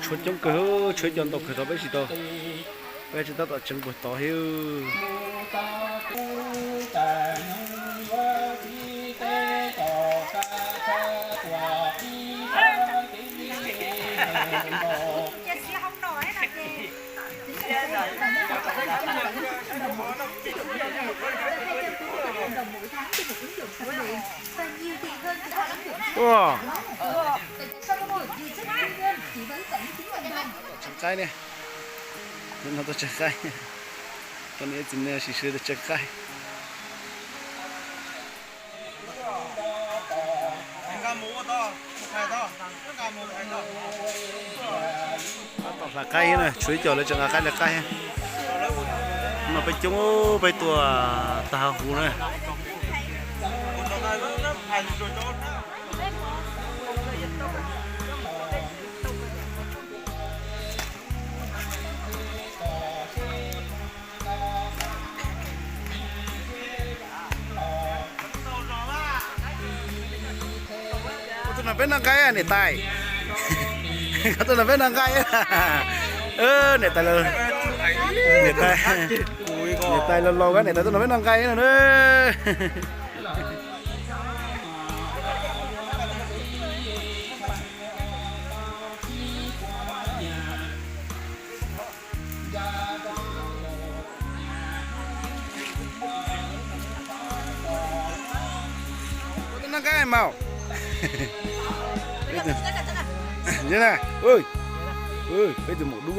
Tshuav coob kawg, tshuav cov ntau kawg tau peb tsis tau, peb tsis tab tom tseev puag tod thiab. Ua, tseev qaib ne, no tau tseev qaib, tau niam txiv neej sim sawv daws tseev qaib. Tab tom hlais qaib thiab na, tshuav ib co lawv tseem nqa qaib hlais qaib thiab. No peb coob, peb tuaj tag huv na. Koj tuaj nrog peb noj nqaij niam tais. Koj tuaj nrog peb noj nqaij. Niam tais, niam tais laus laus, niam tais tuaj nrog peb noj nqaij no na. Noj nqaij mas. Peb tus maum dub.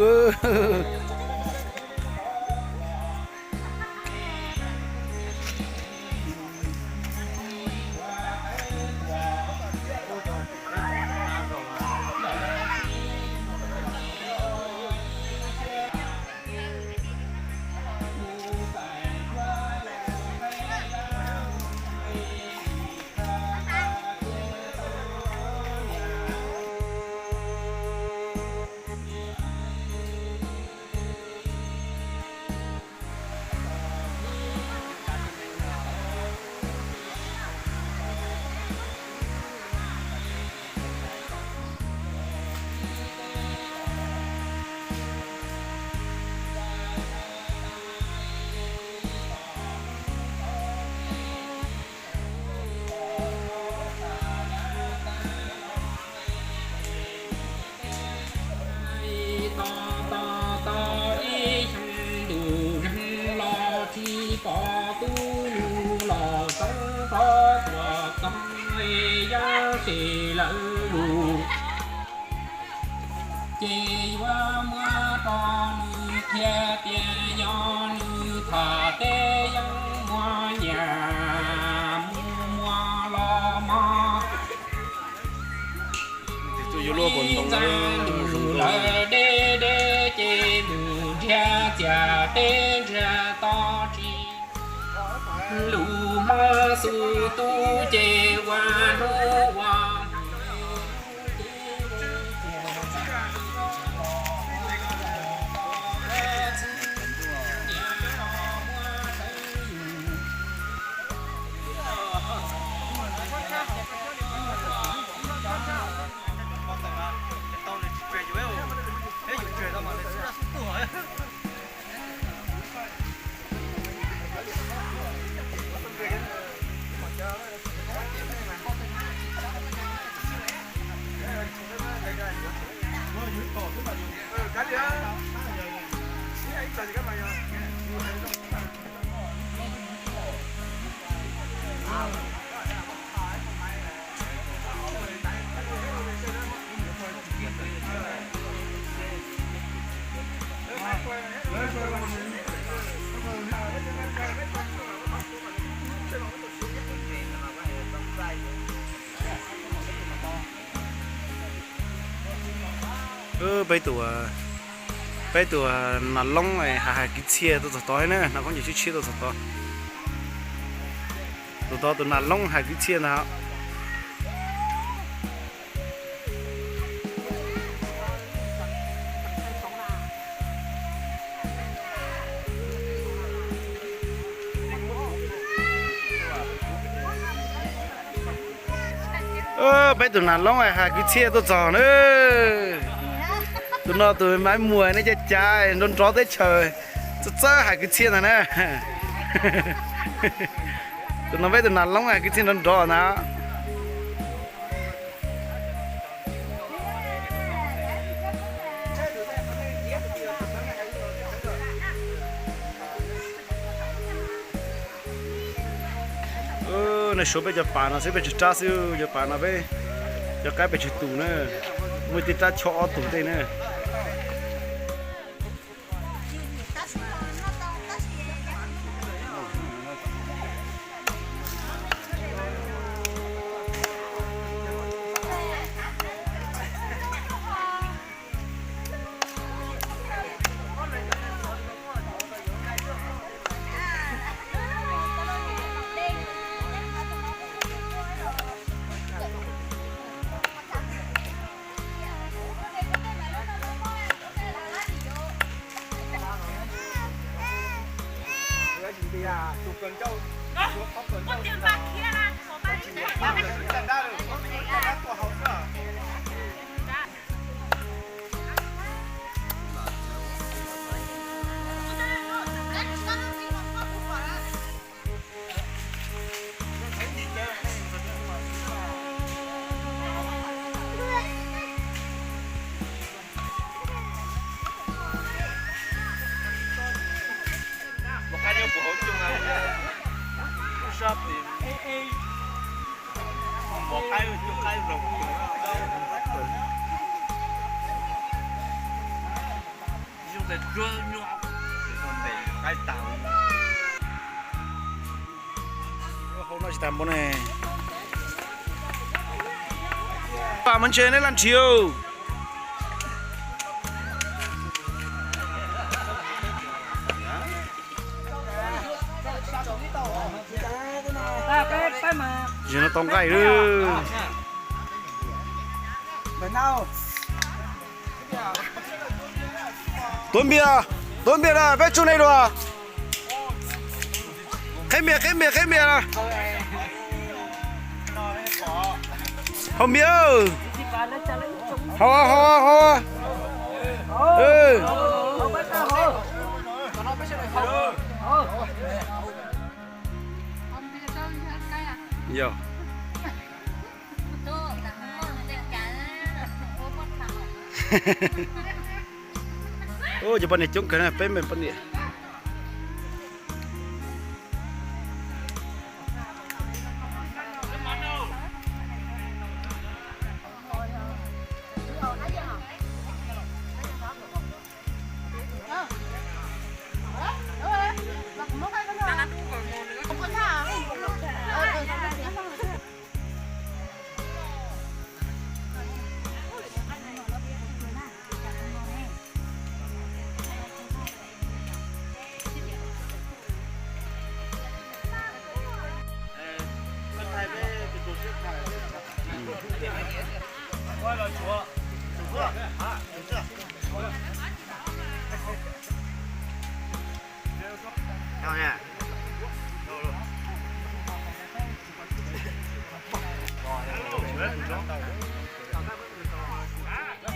Tos tos tos ib xyoo ntuj zeeg los tsis pom tub nyuj los sawv rov tuaj txog yawg ces lawv lus. Ces yuav muab rau nws qhia tias yog nws tham teb yeej muaj nyiam mus muaj los mog. Ib txaj ntuj lawm deb deb ces mus nrhiav txiag teb nrhiav toj tsis, lus Hmoob xub tub ces ua hnub ua Peb tus, peb tus nas loob hais kwv txhiaj tuaj txog tod na, nas koob ncaws tshiab tshiab tuaj txog tod. Tus tod tus nas loob hais kwv txhiaj ntag. Peb tus nas loob hais kwv txhiaj tuaj txog na. Tus no tus Maiv Muas nej cav cav nrov nrov teb chaws, txawj txawj hais kwv txhiaj ntag na. Tus no peb tus nas loob hais kwv txhiaj nrov nrov ntag. Nej suav peb cov pas no xwb peb tsawg rab xwb, cov pas no peb cov qaib pes tsawg tus na, muaj tej rab chob ob tug tej na. Hauv no tsis tas npaum ne. Pam mas ntshe neb laj nrhiav. Tsis no tau nqaij lawm. Tuav npias, tuav npias na, peb tsuj nej dua. Qheb npias, qheb npias, qheb npias. Haus npias. Haus, haus, haus. Yog. Ua cov poj niam coob kawg na, peb me poj niam.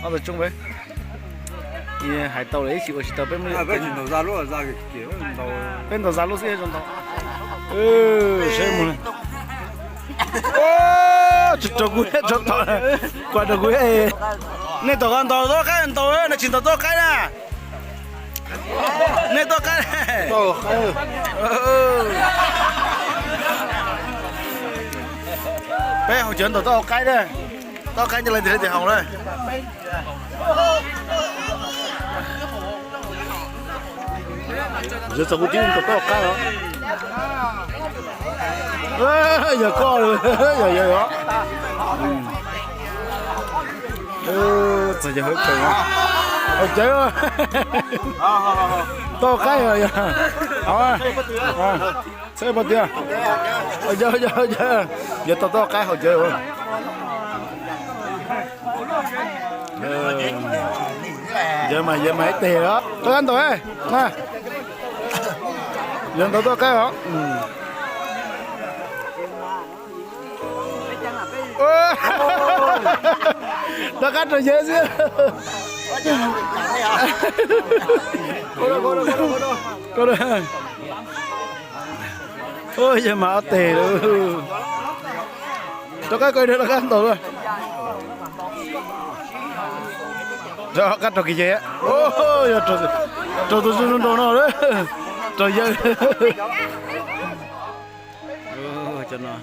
Ob tug tsoob peb, hais tau lawm ib tsis ua tsis tau peb, peb ntaus zaj lub xwb zoo ntau. Saib mus, tsis rau kuv, rau tom, kuv rau kuv. Nej tom ko ntaus tau qaib ntaus, nej tsis ntaus tau qaib na. Nej tau qaib. Peb haus cawv ntaus tau qaib na. Tau qaib coj leej twg leej twg haus na. Yog txog kuv tib ntaus tau qaib os. Yog koj, yog, yog, yog. Txog yawg hauv tsev, hauv tsev, tau qaib os yog. Txhawb pov tiag. Yawg tau tau qaib hauv tsev. Yawg mas, yawg mas ib teg os. Rov qab ntaus, yawg ntaus tau qaib os. Rov qab rau yawg xwb. Yawg mas ob teg lawm. Rov qab, rov qab ntaus. Rov qab rau kiag yawg. Yog rau tus zoo nraug no, rau yawg. Cov no.